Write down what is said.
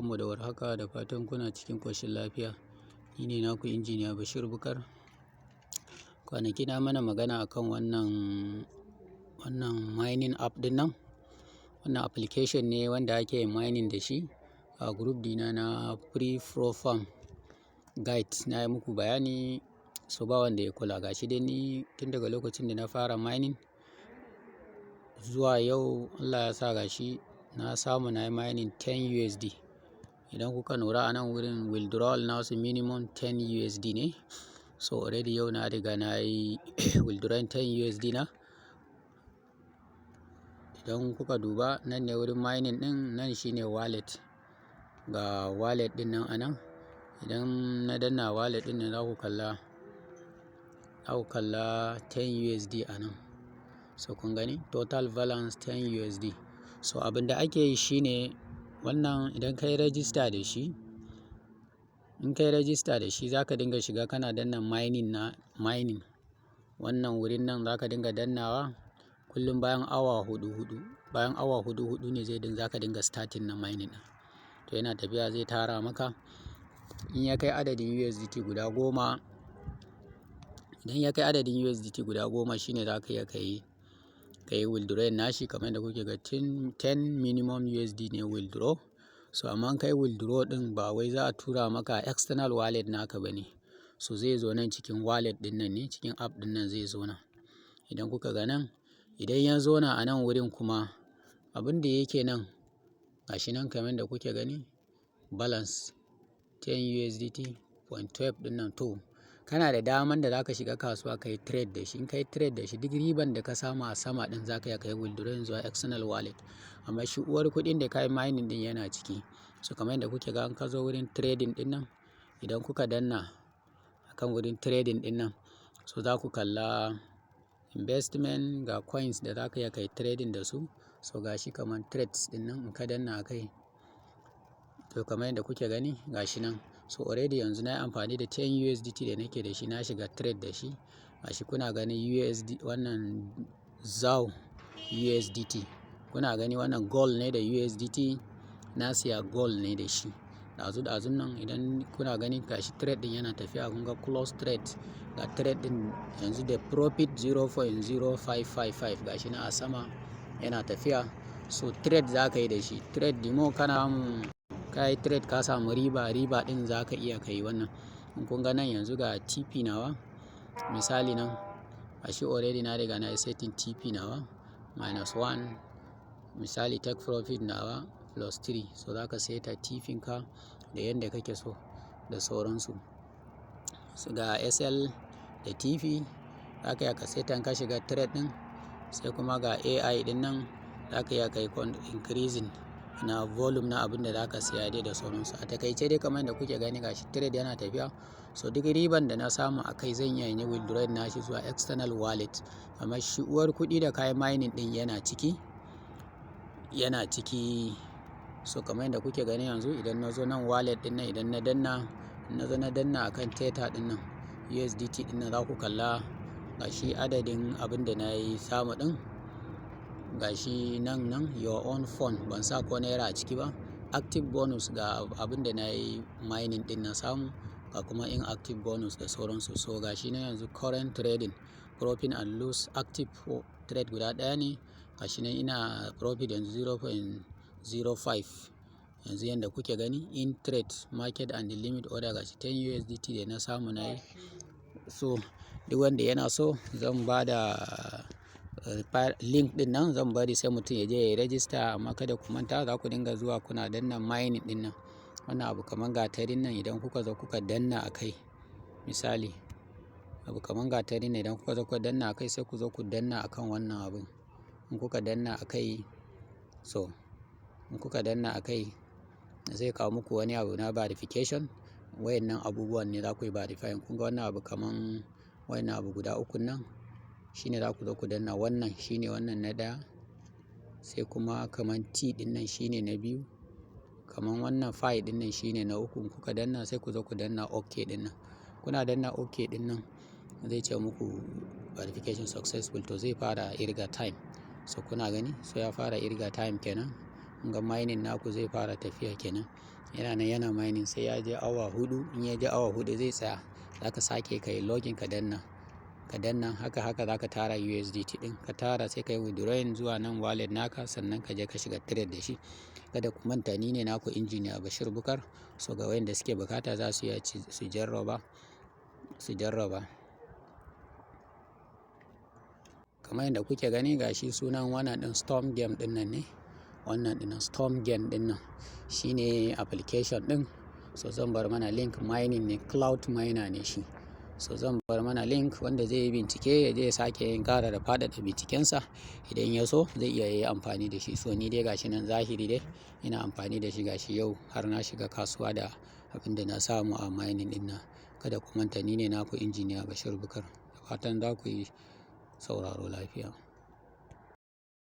Barkanmu da warhaka, da fatan kuna cikin ƙoshin lafiya. Ni ne naku Injiniya Bashir Bukar. Kwanaki na mana magana akan wannan mining app ɗin nan. Wannan application ne wanda ake mining da shi. A group dina na Free Profile Guide na yi muku bayani, so ba wanda ya kula. Ga shi dai ni tun daga lokacin da na fara mining zuwa yau, Allah ya sa, ga shi na samu na yi mining 10 USD. Idan kuka lura, a nan wurin withdrawal nasu minimum 10 USD ne. So already yau na riga na yi withdrawing 10 USD na. Idan kuka duba, nan ne wurin mining ɗin, nan shine wallet. Ga wallet ɗin nan a nan. Idan na danna wallet ɗin nan, za ku kalla 10 USD a nan. So kun gani, total balance 10 USD. So abin da ake yi shine wannan, idan ka yi register da shi, in ka yi register da shi, za ka dinga shiga kana danna mining na mining. Wannan wurin nan za ka dinga dannawa kullum bayan awa huɗu huɗu. Bayan awa huɗu huɗu ne zai dinga, za ka dinga starting na mining ɗin. To yana tafiya, zai tara maka. In ya kai adadin USDT guda 10, idan ya kai adadin USDT guda 10, shine za ka iya ka yi withdrawing nashi. Kamar yadda kuke ga, 10 minimum USD ne withdraw. So amma in ka yi withdraw ɗin, ba wai za a tura maka external wallet naka ba ne. So zai zo nan cikin wallet ɗin nan ne, cikin app ɗin nan zai zo nan. Idan kuka ga nan, idan ya zo nan a nan wurin kuma, abin da yake nan, gashi nan kamar yadda kuke gani, balance 10 USDT point 12 ɗin nan, to kana da daman da za ka shiga kasuwa ka yi trade da shi. In ka yi trade da shi, duk riban da ka samu a sama ɗin, za ka iya ka yi withdrawing zuwa external wallet. Amma shi uwar kuɗin da ka yi mining ɗin yana ciki. So kamar yadda kuke ga, in ka zo wurin trading ɗin nan, idan kuka danna akan wurin trading ɗin nan, so za ku kalla investment, ga coins da za ka iya ka yi trading da su. So ga shi kamar trades ɗin nan, in ka danna a kai, to kamar yadda kuke gani, ga shi nan. So already yanzu na yi amfani da 10 USDT da nake da shi, na shiga trade da shi. Ga shi kuna gani, USD wannan XAU USDT. Kuna gani, wannan gold ne da USDT, na siya gold ne da shi. Ɗazu ɗazun nan, idan kuna gani, ga shi trade ɗin yana tafiya, kun ga close trade. Ga trade ɗin yanzu da profit 0.0555, ga shi nan a sama yana tafiya. So trade za ka yi da shi. Trade, the more kana ka yi trade, ka samu riba, riba ɗin za ka iya ka yi wannan. In kun ga nan yanzu, ga TP nawa misali nan, gashi already na riga na yi setting TP nawa minus one misali, take profit nawa plus three. So za ka saita TP ka da yanda kake so da sauransu. So ga SL da TP, za ka iya ka saita in ka shiga trade ɗin. Sai kuma ga AI ɗin nan, za ka iya ka yi increasing na volume na abin da za ka siya dai da sauransu. A takaice dai, kamar yadda kuke gani, gashi trade yana tafiya. So duk riban da na samu a kai, zan iya yin withdrawing nashi zuwa external wallet. Amma shi uwar kuɗi da ka yi mining ɗin yana ciki, yana ciki. So kamar yadda kuke gani yanzu, idan na zo nan wallet ɗin nan, idan na danna, na zo na danna akan Tether ɗin nan, USDT ɗin nan, za ku kalla gashi adadin abin da na yi samu ɗin. Gashi nan nan your own fund, ban sa ko naira a ciki ba. Active bonus, ga abin da na yi mining ɗin na samu, ga kuma inactive bonus da sauransu. So gashi nan yanzu current trading, profit and loss, active trade guda ɗaya ne. Gashi nan ina profit yanzu 0.05 yanzu yanda kuke gani. In trade market and limit order, gashi 10 USDT da na samu na yi. So duk wanda yana so, zan ba da link ɗin nan, zan bari sai mutum ya je ya yi register. Amma kada ku manta, za ku dinga zuwa kuna danna mining ɗin nan. Wannan abu kamar gatarin nan, idan kuka zo kuka danna a kai misali, abu kamar gatarin nan, idan kuka zo kuka danna a kai, sai ku zo ku danna a kan wannan abun. In kuka danna a kai, so in kuka danna a kai, zai kawo muku wani abu na verification. Wayannan abubuwan ne za ku yi verifying. Kun ga wannan abu kaman wayannan abu guda ukun nan, shine za ku zo ku danna. Wannan shine wannan na ɗaya, sai kuma kaman T ɗin nan shine na biyu, kaman wannan phi ɗin nan shine na uku. In kuka danna, sai ku zo ku danna OK ɗin nan. Kuna danna OK ɗin nan, zai ce muku verification successful, to zai fara irga time. So kuna gani, so ya fara irga time kenan. Kun ga mining naku zai fara tafiya kenan. Yana nan yana mining sai ya je awa 4. In ya je awa 4 zai tsaya. Za ka sake ka yi login ka danna, ka danna haka haka za ka tara USDT ɗin. Ka tara sai ka yi withdrawing zuwa nan wallet naka sannan ka je ka shiga trade da shi. Kada ku manta ni ne naku Engineer Bashir Bukar. So ga wayanda suke bukata za su iya su jarraba, su jarraba. Kamar yadda kuke gani gashi sunan wannan ɗin Storm Game ɗin nan ne. Wannan ɗin Storm Game ɗin nan shine application ɗin. So zan bar mana link, mining ne, cloud miner ne shi. So zan bar mana link, wanda zai yi bincike ya je ya sake yin ƙara da faɗaɗa bincikensa. Idan ya so zai iya yi amfani da shi. So ni dai gashi nan zahiri dai ina amfani da shi gashi yau har na shiga kasuwa da abin da na samu a mining ɗin nan. Kada ku manta ni ne naku Engineer Bashir Bukar. Da fatan za ku yi sauraro lafiya.